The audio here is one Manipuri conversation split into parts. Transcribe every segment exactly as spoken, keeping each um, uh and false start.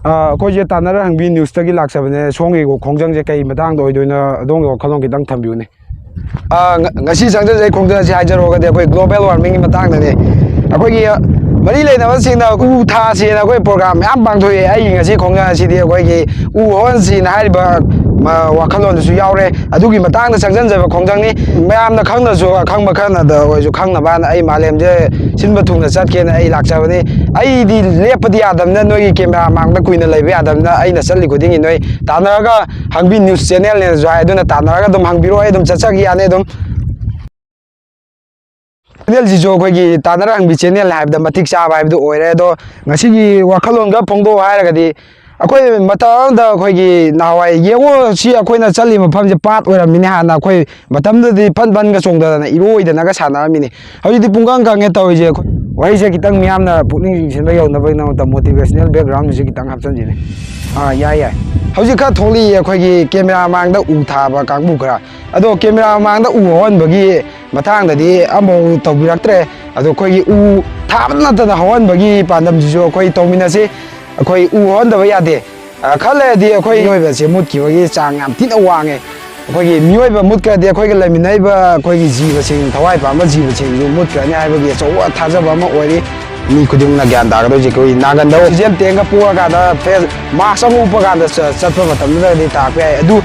ꯑ, ꯑꯩꯈꯣꯏꯁꯦ ꯇꯥꯟꯅꯔ ꯍꯪꯕꯤ ꯅ꯭ꯌꯨꯁꯇꯒꯤ ꯂꯥꯛꯆꯕꯅꯦ꯫ ꯁꯣꯝꯒꯤ ꯈꯣꯡꯖꯪꯁꯦ ꯀꯩ ꯃꯇꯥꯡꯗ ꯑꯣꯏꯗꯣꯏꯅꯣ? ꯑꯗꯣꯝꯒꯤ ꯋꯥꯈꯜꯂꯣꯟ ꯈꯤꯇꯪ ꯊꯝꯕꯤꯌꯨꯅꯦ꯫ ꯑ, ꯉ-, ꯉꯁꯤ ꯆꯪꯖꯖꯩ ꯈꯣꯡꯖꯪ ꯑꯁꯤ ꯍꯥꯏꯖꯔꯨꯔꯒꯗꯤ ꯑꯩꯈꯣꯏ global warmingꯒꯤ ꯃꯇꯥꯡꯗꯅꯦ꯫ ꯑꯩꯈꯣꯏꯒꯤ, ꯑ, ꯃꯔꯤ ꯂꯩꯅꯕꯁꯤꯡꯅ ꯎ ꯊꯥꯁꯦꯅ ꯑꯩꯈꯣꯏ program ꯃꯌꯥꯝ ꯄꯥꯡꯊꯣꯛꯑꯦ꯫ ꯑꯩꯒꯤ ꯉꯁꯤ ꯈꯣꯡꯖꯪ ꯑꯁꯤꯗꯤ ꯑꯩꯈꯣꯏꯒꯤ ꯎ ꯍꯧꯍꯟꯁꯤꯅ ꯍꯥꯏꯔꯤꯕ, ꯃ-, ꯋꯥꯈꯜꯂꯣꯟꯗꯨꯁꯨ ꯌꯥꯎꯔꯦ꯫ ꯑꯗꯨꯒꯤ ꯃꯇꯥꯡꯗ ꯆꯪꯁꯤꯟꯖꯕ ꯈꯣꯡꯖꯪꯅꯤ꯫ ꯃꯌꯥꯝꯅ ꯈꯪꯗ꯭ꯔꯁꯨ ꯑꯈꯪꯕ ꯈꯔꯅꯗ ꯑꯣꯏꯔꯁꯨ ꯈꯪꯅꯕꯅ ꯑꯩ ꯃꯥꯂꯦꯝꯁꯦ ꯁꯤꯟꯕ ꯊꯨꯡꯅ ꯆꯠꯀꯦꯅ ꯑꯩ ꯂꯥꯛꯆꯕꯅꯤ꯫ ꯑꯩꯗꯤ ꯂꯦꯞꯄꯗꯤ ꯌꯥꯗꯕꯅꯤꯅ ꯅꯣꯏꯒꯤ camera ꯃꯥꯡꯗ ꯀꯨꯏꯅ ꯂꯩꯕ ꯌꯥꯗꯕꯅꯤꯅ ꯑꯩꯅ ꯆꯠꯂꯤ ꯈꯨꯗꯤꯡꯒꯤ ꯅꯣꯏ ꯇꯥꯟꯅꯔꯒ ꯍꯪꯕꯤ news channelꯅꯦꯅꯁꯨ ꯍꯥꯏ, ꯑꯗꯨꯅ ꯇꯥꯟꯅꯔꯒ ꯑꯗꯨꯝ ꯍꯪꯕꯤꯔꯛꯑꯣ, ꯑꯩ ꯑꯗꯨꯝ ꯆꯠꯆꯒꯦ ꯌꯥꯅꯤ ꯑꯗꯨꯝ꯫ Channelꯁꯤꯁꯨ ꯑꯩꯈꯣꯏꯒꯤ ꯇꯥꯟꯅꯔ ꯍꯪꯕꯤ channelꯅꯤ ꯍꯥꯏꯕꯗ ꯃꯇꯤꯛ ꯆꯥꯕ ꯍꯥꯏꯕꯗꯨ ꯑꯣꯏꯔꯦ꯫ ꯑꯗꯣ ꯉꯁꯤꯒꯤ ꯋꯥꯈꯜꯂꯣꯟ ꯈꯔ ꯐꯣꯡꯗꯣꯛꯑꯣ ꯍꯥꯏꯔꯒꯗꯤ, ꯑꯩꯈꯣꯏ ꯃꯇꯝ ꯑꯃꯗ ꯑꯩꯈꯣꯏꯒꯤ ꯅꯍꯥꯟꯋꯥꯏ ꯌꯦꯡꯉꯣ, ꯁꯤ ꯑꯩꯈꯣꯏꯅ ꯆꯠꯂꯤ ꯃꯐꯝꯁꯦ ꯄꯥꯠ ꯑꯣꯏꯔꯝꯃꯤꯅꯦ꯫ ꯍꯥꯟꯅ ꯑꯩꯈꯣꯏ ꯃꯇꯝꯗꯨꯗꯗꯤ ꯐꯟ ꯐꯟꯒ ꯆꯣꯡꯗꯗꯅ ꯏꯔꯣꯏꯗꯅꯒ ꯁꯥꯟꯅꯔꯝꯃꯤꯅꯤ꯫ ꯍꯧꯖꯤꯛꯇꯤ ꯄꯨꯡꯀꯪ ꯀꯪꯉꯦ ꯇꯧꯔꯤꯁꯦ꯫ ꯑꯩꯈꯣꯏ ꯋꯥꯔꯤꯁꯦ ꯈꯤꯇꯪ ꯃꯤꯌꯥꯝꯅ ꯄꯨꯛꯅꯤꯡ ꯆꯤꯡꯁꯤꯟꯕ ꯌꯧꯅꯕꯒꯤꯗꯃꯛꯇ motivational backgroundꯁꯦ ꯈꯤꯇꯪ ꯍꯥꯞꯆꯤꯟꯁꯤꯅꯦ꯫ ꯑꯥ, ꯌꯥꯏ, ꯌꯥꯏ꯫ ꯍꯧꯖꯤꯛ ꯈꯔ ꯊꯣꯛꯂꯛꯏ ꯑꯩꯈꯣꯏꯒꯤ camera ꯃꯥꯡꯗ ꯎ ꯊꯥꯕ ꯀꯥꯡꯕꯨ ꯈꯔ꯫ ꯑꯗꯣ camera ꯃꯥꯡꯗ ꯎ ꯍꯧꯍꯟꯕꯒꯤ ꯃꯇꯥꯡꯗꯗꯤ ꯑꯃꯐꯥꯎ ꯇꯧꯕꯤꯔꯛꯇ꯭ꯔꯦ꯫ ꯑꯗꯣ ꯑꯩꯈꯣꯏꯒꯤ ꯎ ꯊꯥꯕ ꯅꯠꯇꯅ ꯍꯧꯍꯟꯕꯒꯤ ꯄꯥꯟꯗꯝꯁꯤꯁꯨ ꯑꯩꯈꯣꯏ ꯇꯧꯃꯤꯟꯅꯁꯤ꯫ ꯑꯩꯈꯣꯏ ꯎ ꯍꯧꯍꯟꯗꯕ ꯌꯥꯗꯦ꯫ ꯑ, ꯈꯔ ꯂꯩꯔꯗꯤ ꯑꯩꯈꯣꯏ ꯃꯤꯑꯣꯏꯕꯁꯦ ꯃꯨꯠꯈꯤꯕꯒꯤ ꯆꯥꯡ ꯌꯥꯝ ꯊꯤꯅ ꯋꯥꯡꯉꯦ꯫ ꯑꯩꯈꯣꯏꯒꯤ ꯃꯤꯑꯣꯏꯕ ꯃꯨꯠꯈ꯭ꯔꯗꯤ ꯑꯩꯈꯣꯏꯒ ꯂꯩꯃꯤꯟꯅꯔꯤꯕ ꯑꯩꯈꯣꯏꯒꯤ ꯖꯤꯕꯁꯤꯡ, ꯊꯋꯥꯏ ꯄꯥꯟꯕ ꯖꯤꯕꯁꯤꯡꯁꯨ ꯃꯨꯠꯈ꯭ꯔꯅꯤ ꯍꯥꯏꯕꯒꯤ ꯑꯆꯧꯕ ꯊꯥꯖꯕ ꯑꯃ ꯑꯣꯏꯔꯤ꯫ ꯃꯤ ꯈꯨꯗꯤꯡꯃꯛꯅ ꯒ꯭ꯌꯥꯟ ꯇꯥꯒꯗꯣꯏꯁꯦ ꯑꯩꯈꯣꯏ ꯅꯥꯒꯟꯗ oxygen tankꯀ ꯄꯣꯔꯀꯥꯟꯗ face mask ꯑꯃ ꯎꯞꯄ ꯀꯥꯟꯗ ꯆ-, ꯆꯠꯄ ꯃꯇꯝꯗꯨꯗꯗꯤ ꯇꯥꯔꯛꯄ ꯌꯥꯏ꯫ ꯑꯗꯨ,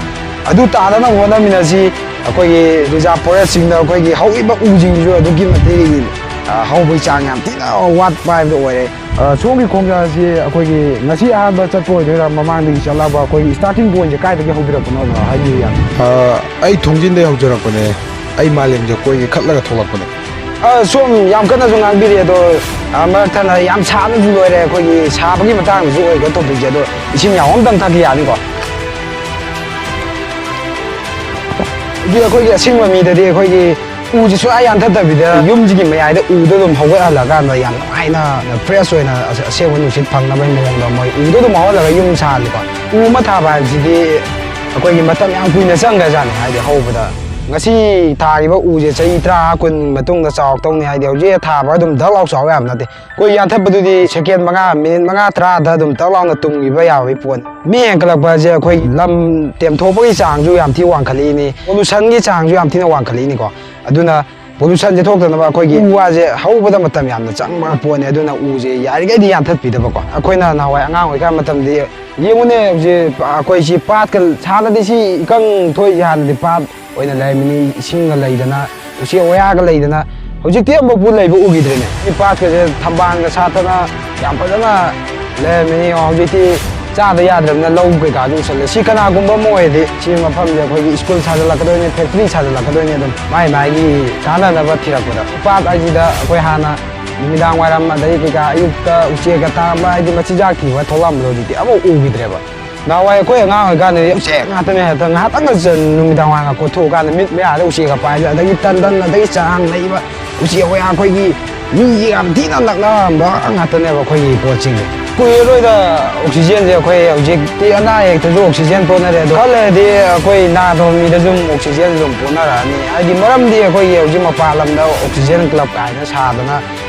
ꯑꯗꯨ ꯇꯥꯗꯅꯕ ꯍꯣꯠꯅꯃꯤꯟꯅꯁꯤ꯫ ꯑꯩꯈꯣꯏꯒꯤ reserve forestꯁꯤꯡꯗ ꯑꯩꯈꯣꯏꯒꯤ ꯍꯧꯔꯤꯕ ꯎꯁꯤꯡꯁꯤꯁꯨ ꯑꯗꯨꯛꯀꯤ ꯃꯇꯤꯛ, ꯑ, ꯍꯧꯕꯒꯤ ꯆꯥꯡ ꯌꯥꯝ ꯊꯤꯅ ꯋꯥꯠꯄ ꯍꯥꯏꯕꯗꯨ ꯑꯣꯏꯔꯦ꯫ ꯑ, ꯁꯣꯝꯒꯤ ꯈꯣꯡꯖꯪ ꯑꯁꯤ ꯑꯩꯈꯣꯏꯒꯤ ꯉꯁꯤ ꯑꯍꯥꯟꯕ ꯆꯠꯄ ꯑꯣꯏꯗꯣꯏꯔꯥ, ꯃꯃꯥꯡꯗꯒꯤ ꯆꯠꯂꯕ? ꯑꯩꯈꯣꯏꯒꯤ starting pointꯁꯦ ꯀꯥꯏꯗꯒꯤ ꯍꯧꯕꯤꯔꯛꯄꯅꯣ ꯍꯥꯏꯕꯤꯌꯨ ꯌꯥꯅꯤ? ꯑ, ꯑꯩ ꯊꯣꯡꯖꯤꯟꯗꯩ ꯍꯧꯖꯔꯛꯄꯅꯦ꯫ ꯑꯩ ꯃꯥꯂꯦꯝꯁꯦ ꯀꯣꯏꯒꯦ ꯈꯠꯂꯒ ꯊꯣꯛꯂꯛꯄꯅꯦ꯫ ꯑ, ꯁꯣꯝ ꯌꯥꯝ ꯀꯟꯅꯁꯨ ꯉꯥꯡꯕꯤꯔꯦ, ꯑꯗꯣ, ꯑ, ꯃꯔꯛ ꯊꯠꯅ ꯌꯥꯝ ꯁꯥꯕꯁꯨ ꯂꯣꯏꯔꯦ꯫ ꯑꯩꯈꯣꯏꯒꯤ ꯁꯥꯕꯒꯤ ꯃꯇꯥꯡꯗꯁꯨ ꯑꯣꯏꯕ topicꯁꯦ, ꯑꯗꯣ ꯏꯁꯤꯡ ꯌꯥꯎ ꯑꯝꯇꯪ ꯊꯛꯈꯤ ꯌꯥꯅꯤꯀꯣ? ꯑꯗꯨꯗꯤ ꯑꯩꯈꯣꯏꯒꯤ ꯑꯁꯦꯡꯕ ꯃꯤꯗꯗꯤ ꯑꯩꯈꯣꯏꯒꯤ ꯎꯁꯦ ꯁꯨꯡꯌꯥ ꯌꯥꯟꯊꯠꯇꯕꯤꯗ ꯌꯨꯝꯁꯤꯒꯤ ꯃꯌꯥꯏꯗ ꯎꯗꯣ ꯑꯗꯨꯝ ꯍꯧꯒꯠꯍꯜꯂꯀꯥꯟꯗ ꯌꯥꯝ ꯅꯨꯡꯉꯥꯏꯅ fresh ꯑꯣꯏꯅ ꯑꯁ-, ꯑꯁꯦꯡꯕ ꯅꯨꯡꯁꯤꯠ ꯐꯪꯅꯕꯒꯤ ꯃꯑꯣꯡꯗ ꯃꯣꯏ ꯎꯗꯣ ꯑꯗꯨꯝ ꯍꯧꯍꯜꯂꯒ ꯌꯨꯝ ꯁꯥꯍꯜꯂꯤꯀꯣ꯫ ꯎ ꯑꯃ ꯊꯥꯕ ꯍꯥꯏꯕꯁꯤꯗꯤ ꯑꯩꯈꯣꯏꯒꯤ ꯃꯇꯝ ꯌꯥꯝ ꯀꯨꯏꯅ ꯆꯪꯈ꯭ꯔꯖꯥꯠꯅꯤ, ꯍꯥꯏꯗꯤ ꯍꯧꯕꯗ꯫ ꯉꯁꯤ ꯊꯥꯈꯤꯕ ꯎꯁꯦ ꯆꯍꯤ ꯇꯔꯥ ꯀꯨꯟ ꯃꯇꯨꯡꯗ ꯆꯥꯎꯔꯛꯇꯧꯅꯤ ꯍꯥꯏꯗꯤ ꯍꯧꯖꯤꯛ ꯊꯥꯕꯒ ꯑꯗꯨꯝ ꯗꯛ ꯂꯥꯎ ꯆꯥꯎ ꯌꯥꯕ ꯅꯠꯇꯦ꯫ ꯑꯩꯈꯣꯏ ꯌꯥꯟꯊꯠꯄꯗꯨꯗꯤ ꯁꯦꯀꯦꯟ ꯃꯉꯥ ꯃꯤꯅꯤꯠ ꯃꯉꯥ ꯇꯔꯥꯗ ꯑꯗꯨꯝ ꯗꯛ ꯂꯥꯎꯅ ꯇꯨꯝꯈꯤꯕ ꯌꯥꯕꯒꯤ ꯄꯣꯠꯅꯤ꯫ ꯃꯤ ꯍꯦꯟꯒꯠꯂꯛꯄꯁꯦ ꯑꯩꯈꯣꯏ ꯂꯝ ꯇꯦꯝꯊꯣꯛꯄꯒꯤ ꯆꯥꯡꯁꯨ ꯌꯥꯝ ꯊꯤ ꯋꯥꯡꯈꯠꯂꯛꯏꯅꯤ, ꯄꯣꯂꯨꯁꯟꯒꯤ ꯆꯥꯡꯁꯨ ꯌꯥꯝ ꯊꯤꯅ ꯋꯥꯡꯈꯠꯂꯛꯏꯅꯤꯀꯣ꯫ ꯑꯗꯨꯅ ꯄꯣꯂꯨꯁꯟꯁꯦ ꯊꯣꯛꯇꯅꯕ ꯑꯩꯈꯣꯏꯒꯤ ꯎ ꯋꯥꯁꯦ ꯍꯧꯕꯗ ꯃꯇꯝ ꯌꯥꯝꯅ ꯆꯪꯕ ꯄꯣꯠꯅꯤ꯫ ꯑꯗꯨꯅ ꯎꯁꯦ ꯌꯥꯔꯤꯈꯩꯗꯤ ꯌꯥꯟꯊꯠꯄꯤꯗꯕꯀꯣ꯫ ꯑꯩꯈꯣꯏꯅ ꯅꯍꯥꯟꯋꯥꯏ ꯑꯉꯥꯡ ꯑꯣꯏꯔꯤꯀꯥꯟ ꯃꯇꯝꯗꯤ ꯌꯦꯡꯉꯨꯅꯦ, ꯍꯧꯖꯤꯛ ꯑꯩꯈꯣꯏ ꯁꯤ ꯄꯥꯠꯀ ꯍꯥꯟꯅꯗꯤ ꯁꯤ ꯏꯀꯪ ꯊꯣꯛꯏꯁꯦ ꯍꯥꯟꯅꯗꯤ ꯄꯥꯠ ꯑꯣꯏꯅ ꯂꯩꯔꯝꯃꯤꯅꯤ, ꯏꯁꯤꯡꯒ ꯂꯩꯗꯅ ꯎꯆꯦꯛ ꯋꯥꯌꯥꯒ ꯂꯩꯗꯅ꯫ ꯍꯧꯖꯤꯛꯇꯤ ꯑꯃꯐꯥꯎ ꯂꯩꯕ ꯎꯈꯤꯗ꯭ꯔꯦꯅꯦ꯫ ꯁꯤ ꯄꯥꯠꯀꯁꯦ ꯊꯝꯕꯥꯜꯒ ꯁꯥꯠꯇꯅ ꯌꯥꯝ ꯐꯖꯅ ꯂꯩꯔꯝꯃꯤꯅꯤ꯫ ꯍꯧꯖꯤꯛꯇꯤ ꯆꯥꯗ ꯌꯥꯗ꯭ꯔꯕꯅꯤꯅ ꯂꯧ ꯀꯩꯀꯥꯁꯨ ꯎꯁꯜꯂꯦ꯫ ꯁꯤ ꯀꯅꯥꯒꯨꯝꯕ ꯑꯃ ꯑꯣꯏꯔꯗꯤ ꯁꯤ ꯃꯐꯝꯁꯦ ꯑꯩꯈꯣꯏꯒꯤ ꯁ꯭ꯀꯨꯜ ꯁꯥꯖꯜꯂꯛꯀꯗꯣꯏꯅꯦ, ꯐꯦꯛꯇ꯭ꯔꯤ ꯁꯥꯖꯜꯂꯛꯀꯗꯣꯏꯅꯦ꯫ ꯑꯗꯨꯝ ꯃꯥꯏ ꯃꯥꯏꯒꯤ ꯀꯥꯟꯅꯅꯕ ꯊꯤꯔꯛꯄꯗ ꯄꯥꯠ ꯍꯥꯏꯁꯤꯗ ꯑꯩꯈꯣꯏ ꯍꯥꯟꯅ ꯅꯨꯃꯤꯗꯥꯡ ꯋꯥꯏꯔꯝ ꯑꯗꯩ ꯀꯩꯀꯥ ꯑꯌꯨꯛꯇ ꯎꯆꯦꯛꯀ ꯇꯥꯔꯝꯕ ꯍꯥꯏꯗꯤ ꯃꯆꯤꯟꯖꯥꯛ ꯊꯤꯕ ꯊꯣꯛꯂꯛꯑꯝꯕꯗꯣ ꯍꯧꯖꯤꯛꯇꯤ ꯑꯃꯐꯥꯎ ꯎꯈꯤꯗ꯭ꯔꯦꯕ꯫ ꯅꯍꯥꯟꯋꯥꯏ ꯑꯩꯈꯣꯏ ꯑꯉꯥꯡ ꯑꯣꯏꯔꯤꯀꯥꯟꯗꯗꯤ ꯎꯆꯦꯛ ꯉꯥꯛꯇꯅꯦ, ꯍꯦꯛꯇ ꯉꯥꯏꯍꯥꯛꯇꯪꯒ ꯆ-, ꯅꯨꯃꯤꯗꯥꯡ ꯋꯥꯏꯔꯝꯒ ꯀꯣꯏꯊꯣꯛꯑꯀꯥꯟꯗ ꯃꯤꯠ ꯃꯌꯥꯗ ꯎꯆꯦꯛꯀ ꯄꯥꯏꯕ ꯑꯗꯒꯤ ꯇꯟꯗꯟ ꯑꯗꯒꯤ ꯆꯔꯥꯡ ꯂꯩꯕ ꯎꯆꯦꯛ ꯋꯥꯌꯥ ꯑꯩꯈꯣꯏꯒꯤ ꯃꯤꯒꯤ ꯌꯥꯝ ꯊꯤꯅ ꯅꯛꯅꯔꯝꯕ ꯉꯥꯛꯇꯅꯦꯕ ꯑꯩꯈꯣꯏꯒꯤ ꯄꯣꯠꯁꯤꯡꯁꯦ꯫ ꯀꯨꯏꯔꯔꯣꯏꯗ ꯑꯣꯛꯁꯤꯖꯦꯟꯁꯦ ꯑꯩꯈꯣꯏ ꯍꯧꯖꯤꯛꯇꯤ ꯑꯅꯥ ꯑꯌꯦꯛꯇꯁꯨ ꯑꯣꯛꯁꯤꯖꯦꯟ ꯄꯣꯠꯅꯔꯦ, ꯑꯗꯣ ꯈꯔ ꯂꯩꯔꯗꯤ ꯑꯩꯈꯣꯏ ꯅꯥꯗꯕ ꯃꯤꯗꯁꯨ ꯑꯃꯨꯛ ꯑꯣꯛꯁꯤꯖꯦꯟ ꯑꯗꯨꯝ ꯄꯣꯠꯅꯔꯛꯑꯅꯤ꯫ ꯍꯥꯏꯗꯤ ꯃꯔꯝꯗꯤ ꯑꯩꯈꯣꯏꯒꯤ ꯍꯧꯖꯤꯛ ꯃꯄꯥꯟ ꯂꯝꯗ ꯑꯣꯛꯁꯤꯖꯦꯟ ꯀ꯭ꯂꯕ ꯀꯥꯏꯅ ꯁꯥꯗꯅ,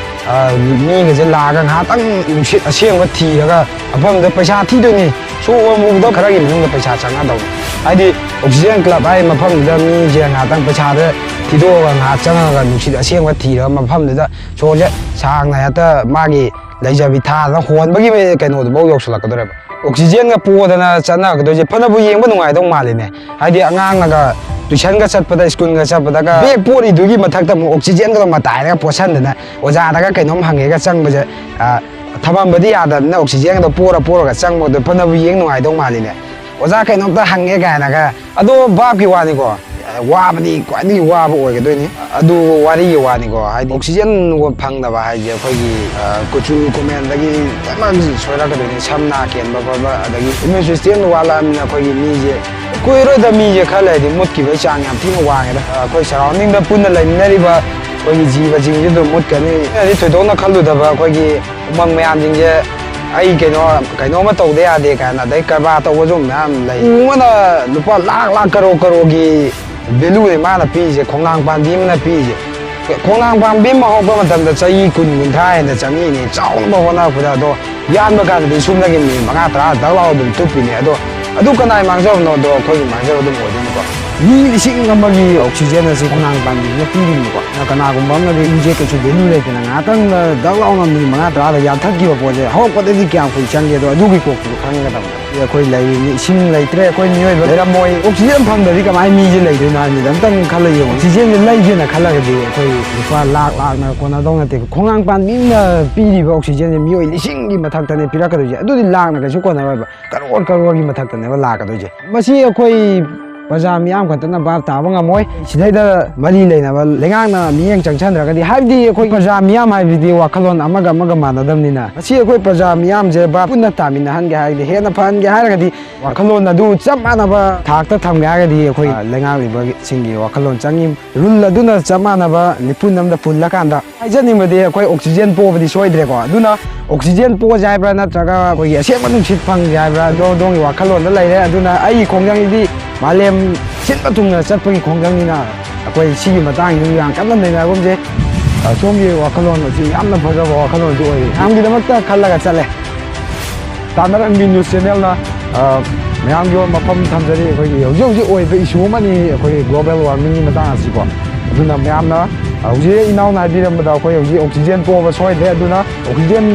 ꯑ, ꯃꯤꯒꯁꯦ ꯂꯥꯛꯑꯒ ꯉꯥꯏꯍꯥꯛꯇꯪ ꯅꯨꯡꯁꯤꯠ ꯑꯁꯦꯡꯕ ꯊꯤꯔꯒ ꯃꯐꯝꯗꯨꯗ ꯄꯩꯁꯥ ꯊꯤꯗꯣꯏꯅꯤ꯫ ꯁꯣꯛ ꯍꯣꯟꯕꯗ ꯈꯔꯒꯤ ꯃꯅꯨꯡꯗ ꯄꯩꯁꯥ ꯆꯪꯒꯗꯧꯕ꯫ ꯍꯥꯏꯗꯤ ꯑꯣꯛꯁꯤꯖꯦꯟ ꯀ꯭ꯂꯕ ꯍꯥꯏ ꯃꯐꯝꯗꯨꯗ ꯃꯤꯁꯦ ꯉꯥꯏꯍꯥꯛꯇꯪ ꯄꯩꯁꯥꯗ ꯊꯤꯗꯣꯛꯑꯒ ꯉꯥꯏꯍꯥꯛ ꯆꯪꯉꯒ ꯅꯨꯡꯁꯤꯠ ꯑꯁꯦꯡꯕ ꯊꯤꯔꯒ ꯃꯐꯝꯗꯨꯗ ꯁꯣꯔꯁꯦ ꯁꯥꯡꯅ ꯍꯦꯛꯇ ꯃꯥꯒꯤ ꯂꯩꯖꯕꯤ ꯊꯥꯗꯅ ꯍꯣꯟꯕꯒꯤ ꯀꯩꯅꯣꯗꯨꯐꯥꯎ ꯌꯧꯁꯤꯜꯂꯛꯀꯗꯧꯔꯦꯕ꯫ ꯑꯣꯛꯁꯤꯖꯦꯟꯒ ꯄꯣꯗꯅ ꯆꯠꯅꯒꯗꯣꯏꯁꯦ ꯐꯅꯕꯨ ꯌꯦꯡꯕ ꯅꯨꯡꯉꯥꯏꯗꯧ ꯃꯥꯜꯂꯤꯅꯦ꯫ ꯍꯥꯏꯗꯤ ꯑꯉꯥꯡꯅꯒ ꯇꯨꯏꯁꯟꯒ ꯆꯠꯄꯗ, ꯁ꯭ꯀꯨꯜꯒ ꯆꯠꯄꯗꯒ ꯕꯦꯒ ꯄꯣꯔꯤꯗꯨꯒꯤ ꯃꯊꯛꯇ ꯑꯃꯨꯛ ꯑꯣꯛꯁꯤꯖꯦꯟꯒꯗꯣ ꯃꯇꯥꯏꯗꯒ ꯄꯣꯠꯁꯟꯗꯅ ꯑꯣꯖꯥꯗꯒ ꯀꯩꯅꯣꯝ ꯍꯪꯉꯦꯒ ꯆꯪꯕꯁꯦ, ꯑ, ꯊꯝꯃꯝꯕꯗꯤ ꯌꯥꯗꯕꯅꯤꯅ ꯑꯣꯛꯁꯤꯖꯦꯟꯒꯗꯣ ꯄꯣꯔ ꯄꯣꯔꯒ ꯆꯪꯕꯗꯣ ꯐꯅꯕꯨ ꯌꯦꯡ ꯅꯨꯡꯉꯥꯏꯗꯧ ꯃꯥꯜꯂꯤꯅꯦ꯫ "ꯑꯣꯖꯥ, ꯀꯩꯅꯣꯝꯇ ꯍꯪꯒꯦ" ꯀꯥꯏꯅꯒ꯫ ꯑꯗꯣ ꯚꯥꯞꯀꯤ ꯋꯥꯅꯤꯀꯣ, ꯋꯥꯕꯗꯤ ꯈ꯭ꯋꯥꯏꯗꯒꯤ ꯋꯥꯕ ꯑꯣꯏꯒꯗꯣꯏꯅꯤ꯫ ꯑꯗꯨ ꯋꯥꯔꯤꯒꯤ ꯋꯥꯅꯤꯀꯣ, ꯍꯥꯏꯗꯤ ꯑꯣꯛꯁꯤꯖꯦꯟ ꯐꯪꯗꯕ ꯍꯥꯏꯁꯦ ꯑꯩꯈꯣꯏꯒꯤ, ꯑ, ꯀꯨꯆꯨ ꯀꯨꯃꯦꯟꯗꯒꯤ ꯂꯣꯏꯅꯃꯛ ꯁꯣꯏꯔꯛꯀꯗꯣꯏꯅꯤ꯫ ꯁꯝ ꯅꯥ ꯀꯦꯟꯕ ꯈꯣꯠꯄ, ꯑꯗꯒꯤ ꯏꯃ꯭ꯌꯨꯟ ꯁꯤꯁꯇꯦꯝꯗꯣ ꯋꯥꯠꯂꯛꯑꯕꯅꯤꯅ ꯑꯩꯈꯣꯏꯒꯤ ꯃꯤꯁꯦ ꯀꯨꯏꯔꯣꯏꯗ ꯃꯤꯁꯦ ꯈꯔ ꯂꯩꯔꯗꯤ ꯃꯨꯠꯈꯤꯕꯒꯤ ꯆꯥꯡ ꯌꯥꯝ ꯊꯤꯅ ꯋꯥꯡꯉꯦꯗ꯫ ꯑ, ꯑꯩꯈꯣꯏ ꯁꯔꯥꯎꯟꯗꯤꯡꯗ ꯄꯨꯟꯅ ꯂꯩꯃꯤꯟꯅꯔꯤꯕ ꯑꯩꯈꯣꯏꯒꯤ ꯖꯤꯕꯁꯤꯡꯁꯤꯗ ꯃꯨꯠꯈ꯭ꯔꯅꯤ꯫ ꯑꯩꯅꯗꯤ ꯊꯣꯏꯗꯣꯛꯅ ꯈꯜꯂꯨꯗꯕ ꯑꯩꯈꯣꯏꯒꯤ ꯎꯃꯪ ꯃꯌꯥꯝꯁꯤꯡꯁꯦ ꯑꯩ ꯀꯩꯅꯣ, ꯀꯩꯅꯣꯝꯃ ꯇꯧꯗ ꯌꯥꯗꯦ ꯀꯥꯏꯅ, ꯑꯗꯩ ꯀꯔꯕꯥꯔ ꯇꯧꯕꯁꯨ ꯃꯌꯥꯝ ꯂꯩ꯫ ꯎ ꯑꯃꯅ ꯂꯨꯄꯥ ꯂꯥꯈ, ꯂꯥꯈ, ꯀꯔꯣꯔ, ꯀꯔꯣꯔꯒꯤ ꯚꯦꯂꯨꯅꯦ ꯃꯥꯅ ꯄꯤꯔꯤꯁꯦ, ꯈꯣꯡꯅꯥꯡ ꯄꯥꯝꯕꯤ ꯑꯃꯅ ꯄꯤꯔꯤꯁꯦ꯫ ꯈꯣꯡꯅꯥꯡ ꯄꯥꯝꯕꯤ ꯑꯃ ꯍꯧꯔꯛꯄ ꯃꯇꯝꯗ ꯆꯍꯤ ꯀꯨꯟ, ꯀꯨꯟꯊ꯭ꯔꯥ ꯍꯦꯟꯅ ꯆꯪꯉꯤꯅꯦ ꯆꯥꯎꯅꯕ ꯍꯣꯠꯅꯔꯛꯄꯗ꯫ ꯑꯗꯣ ꯌꯥꯟꯕ ꯀꯥꯟꯗꯗꯤ ꯁꯨꯞꯅꯒꯤ ꯃꯤꯅꯤꯠ ꯃꯉꯥ ꯇꯔꯥ ꯗꯛ ꯂꯥꯎ ꯑꯗꯨꯝ ꯇꯨꯞꯄꯤꯅꯦ꯫ ꯑꯗꯣ ꯑꯗꯨ ꯀꯅꯥꯏ ꯃꯥꯡꯖꯕꯅꯣ? ꯑꯗꯣ ꯑꯩꯈꯣꯏꯒꯤ ꯃꯥꯡꯖꯕ ꯑꯗꯨꯝ ꯑꯣꯏꯗꯣꯏꯅꯤꯀꯣ꯫ ꯃꯤ ꯂꯤꯁꯤꯡ ꯑꯃꯒꯤ ꯑꯣꯛꯁꯤꯖꯦꯟ ꯑꯁꯤ ꯈꯣꯡꯅꯥꯡ ꯄꯥꯝꯕꯤꯁꯤꯅ ꯄꯤꯔꯤꯅꯤꯀꯣ꯫ ꯀꯅꯥꯒꯨꯝꯕ ꯑꯃꯅꯗꯤ ꯃꯤꯁꯦ ꯀꯩꯁꯨ ꯚꯦꯂꯨ ꯂꯩꯇꯅ ꯉꯥꯏꯍꯥꯛꯇꯪꯗ ꯗꯛ ꯂꯥꯎꯅ ꯃꯤꯅꯤꯠ ꯃꯉꯥ ꯇꯔꯥꯗ ꯌꯥꯟꯊꯠꯈꯤꯕ ꯄꯣꯠꯁꯦ ꯍꯧꯔꯛꯄꯗꯗꯤ ꯀꯌꯥꯝ ꯀꯨꯏ ꯆꯪꯒꯦ? ꯑꯗꯣ ꯑꯗꯨꯒꯤ ꯀꯣꯛꯇꯨ ꯈꯪꯒꯗꯕꯅꯤ꯫ ꯑꯩꯈꯣꯏ ꯂꯩꯔꯤꯅꯤ, ꯏꯁꯤꯡ ꯂꯩꯇ꯭ꯔꯦ, ꯑꯩꯈꯣꯏ ꯃꯤꯑꯣꯏꯕ ꯂꯩꯔꯝꯃꯣꯏ꯫ ꯑꯣꯛꯁꯤꯖꯦꯟ ꯐꯪꯗ꯭ꯔꯗꯤ ꯀꯃꯥꯏꯅ ꯃꯤꯁꯦ ꯂꯩꯗꯣꯏꯅꯣ ꯍꯥꯏꯕꯅꯤꯗ꯫ ꯑꯝꯇꯪ ꯈꯜꯂ ꯌꯦꯡꯉꯣ꯫ ꯑꯣꯛꯁꯤꯖꯦꯟꯁꯦ ꯂꯩꯒꯦꯅ ꯈꯜꯂꯒꯗꯤ ꯑꯩꯈꯣꯏ ꯂꯨꯄꯥ ꯂꯥꯛ ꯂꯥꯛꯅ ꯀꯣꯟꯅꯗꯧ ꯅꯠꯇꯦ꯫ ꯈꯣꯡꯅꯥꯡ ꯄꯥꯟꯕꯤ ꯑꯃꯅ ꯄꯤꯔꯤꯕ ꯑꯣꯛꯁꯤꯖꯦꯟꯁꯦ ꯃꯤꯑꯣꯏ ꯂꯤꯁꯤꯡꯒꯤ ꯃꯊꯛꯇꯅꯦ ꯄꯤꯔꯛꯀꯗꯣꯏꯁꯦ꯫ ꯑꯗꯨꯗꯤ ꯂꯥꯛꯅ ꯀꯩꯁꯨ ꯀꯣꯟꯅꯔꯣꯏꯕ, ꯀꯔꯣꯔ ꯀꯔꯣꯔꯒꯤ ꯃꯊꯛꯇꯅꯦꯕ ꯂꯥꯛꯀꯗꯣꯏꯁꯦ꯫ ꯃꯁꯤ ꯑꯩꯈꯣꯏ ꯄ꯭ꯔꯖꯥ ꯃꯤꯌꯥꯝ ꯈꯛꯇꯅ ꯚꯥꯞ ꯇꯥꯕ ꯉꯝꯃꯣꯏ꯫ ꯁꯤꯗꯩꯗ ꯃꯔꯤ ꯂꯩꯅꯕ ꯂꯩꯉꯥꯛꯅ ꯃꯤꯠꯌꯦꯡ ꯆꯪꯁꯟꯗ꯭ꯔꯒꯗꯤ, ꯍꯥꯏꯕꯗꯤ ꯑꯩꯈꯣꯏ ꯄ꯭ꯔꯖꯥ ꯃꯤꯌꯥꯝ ꯍꯥꯏꯕꯁꯤꯗꯤ ꯋꯥꯈꯜꯂꯣꯟ ꯑꯃꯒ ꯑꯃꯒ ꯃꯥꯟꯅꯗꯕꯅꯤꯅ, ꯃꯁꯤ ꯑꯩꯈꯣꯏ ꯄ꯭ꯔꯖꯥ ꯃꯤꯌꯥꯝꯁꯦ ꯚꯥꯞ ꯄꯨꯟꯅ ꯇꯥꯃꯤꯟꯅꯍꯟꯒꯦ ꯍꯥꯏꯔꯒꯗꯤ, ꯍꯦꯟꯅ ꯐꯍꯟꯒꯦ ꯍꯥꯏꯔꯒꯗꯤ, ꯋꯥꯈꯜꯂꯣꯟ ꯑꯗꯨ ꯆꯞ ꯃꯥꯟꯅꯕ ꯊꯥꯛꯇ ꯊꯝꯒꯦ ꯍꯥꯏꯔꯒꯗꯤ, ꯑꯩꯈꯣꯏ, ꯑ, ꯂꯩꯉꯥꯛꯂꯤꯕꯁꯤꯡꯒꯤ ꯋꯥꯈꯜꯂꯣꯟ ꯆꯪꯉꯤ꯫ ꯔꯨꯜ ꯑꯗꯨꯅ ꯆꯞ ꯃꯥꯟꯅꯕ ꯃꯤꯄꯨꯟ ꯑꯃꯗ ꯄꯨꯜꯂꯀꯥꯟꯗ ꯍꯥꯏꯖꯅꯤꯡꯕꯗꯤ, ꯑꯩꯈꯣꯏ ꯑꯣꯛꯁꯤꯖꯦꯟ ꯄꯣꯕꯗꯤ ꯁꯣꯏꯗ꯭ꯔꯦꯀꯣ꯫ ꯑꯗꯨꯅ ꯑꯣꯛꯁꯤꯖꯦꯟ ꯄꯣꯁꯦ ꯍꯥꯏꯕ꯭ꯔꯥ, ꯅꯠꯇ꯭ꯔꯒ ꯑꯩꯈꯣꯏꯒꯤ ꯑꯁꯦꯡꯕ ꯅꯨꯡꯁꯤꯠ ꯐꯪꯁꯦ ꯍꯥꯏꯕ꯭ꯔꯥ, ꯑꯗꯣ ꯑꯗꯣꯝꯒꯤ ꯋꯥꯈꯜꯂꯣꯟꯗ ꯂꯩꯔꯦ꯫ ꯑꯗꯨꯅ ꯑꯩꯒꯤ ꯈꯣꯡꯖꯪꯁꯤꯗꯤ ꯃꯥꯂꯦꯝ ꯁꯤꯟꯕ ꯊꯨꯡꯅ ꯆꯠꯄꯒꯤ ꯈꯣꯡꯖꯪꯅꯤꯅ, ꯑꯩꯈꯣꯏ ꯁꯤꯒꯤ ꯃꯇꯥꯡꯁꯤꯗ ꯌꯥꯝ ꯀꯟꯅ ꯅꯩꯅꯒꯨꯝꯁꯦ꯫ ꯑ, ꯁꯣꯝꯒꯤ ꯋꯥꯈꯜꯂꯣꯟ ꯑꯁꯤ ꯌꯥꯝꯅ ꯐꯖꯕ ꯋꯥꯈꯜꯂꯣꯟꯁꯨ ꯑꯣꯏꯔꯤ꯫ ꯃꯌꯥꯝꯒꯤꯗꯃꯛꯇ ꯈꯜꯂꯒ ꯆꯠꯂꯦ꯫ ꯇꯥꯟꯅꯔꯝꯕꯤ ꯅ꯭ꯌꯨꯁ ꯆꯦꯅꯦꯜꯅ, ꯑ, ꯃꯌꯥꯝꯒꯤ ꯃꯐꯝ ꯊꯝꯖꯔꯤ꯫ ꯑꯩꯈꯣꯏꯒꯤ ꯍꯧꯖꯤꯛ ꯍꯧꯖꯤꯛ ꯑꯣꯏꯕ ꯏꯁꯨ ꯑꯃꯅꯤ ꯑꯩꯈꯣꯏꯒꯤ ꯒ꯭ꯂꯣꯕꯦꯜ ꯋꯥꯔꯃꯤꯡꯒꯤ ꯃꯇꯥꯡ ꯑꯁꯤꯀꯣ꯫ ꯑꯗꯨꯅ ꯃꯌꯥꯝꯅ, ꯑ, ꯍꯧꯖꯤꯛ ꯏꯅꯥꯎꯅ ꯍꯥꯏꯕꯤꯔꯝꯕꯗ, ꯑꯩꯈꯣꯏ ꯍꯧꯖꯤꯛ ꯑꯣꯛꯁꯤꯖꯦꯟ ꯄꯣꯕ ꯁꯣꯏꯗ꯭ꯔꯦ꯫ ꯑꯗꯨꯅ ꯑꯣꯛꯁꯤꯖꯦꯟ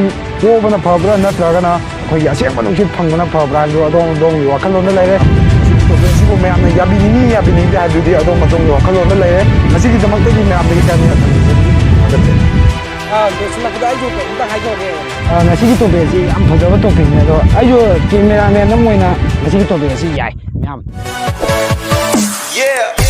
ꯄꯣꯕꯅ ꯐꯕ꯭ꯔꯥ, ꯅꯠꯇ꯭ꯔꯒꯅ ꯑꯩꯈꯣꯏꯒꯤ ꯑꯁꯦꯡꯕ ꯅꯨꯡꯁꯤꯠ ꯐꯪꯕꯅ ꯐꯕ꯭ꯔꯥ ꯍꯥꯏꯕꯗꯨ ꯑꯗꯣꯝ ꯑꯗꯣꯝꯒꯤ ꯋꯥꯈꯜꯂꯣꯟꯗ ꯂꯩꯔꯦ꯫ ꯁꯤꯒꯤ ꯇꯣꯄꯤꯛ ꯑꯁꯤꯕꯨ ꯃꯌꯥꯝꯅ ꯌꯥꯕꯤꯅꯤꯡꯉꯤ ꯌꯥꯕꯤꯅꯤꯡꯗꯦ ꯍꯥꯏꯕꯗꯨꯗꯤ ꯑꯗꯣꯝ ꯑꯗꯣꯝꯒꯤ ꯋꯥꯈꯜꯂꯣꯟꯗ ꯂꯩꯔꯦ꯫ ꯉꯁꯤꯒꯤꯗꯃꯛꯇꯗꯤ ꯃꯌꯥꯝꯗꯒꯤ ꯀꯥꯏꯅ ꯊꯝꯖꯒꯦ꯫ ꯑꯥ, ꯂꯣꯏꯁꯤꯜꯂꯛꯄꯗ ꯑꯩꯁꯨ ꯀꯩꯝꯇ ꯍꯥꯏꯖꯍꯧꯒꯦ꯫ ꯑꯥ, ꯉꯁꯤꯒꯤ ꯇꯣꯄꯤꯛ ꯑꯁꯤ ꯌꯥꯝ ꯐꯖꯕ ꯇꯣꯄꯤꯛꯅꯦ, ꯑꯗꯣ ꯑꯩꯁꯨ ꯀꯦꯃꯦꯔꯥꯃꯦꯟ ꯑꯃ ꯑꯣꯏꯅ ꯉꯁꯤꯒꯤ ꯇꯣꯄꯤꯛ ꯑꯁꯤ ꯌꯥꯏ ꯃꯌꯥꯝ꯫ Yeah.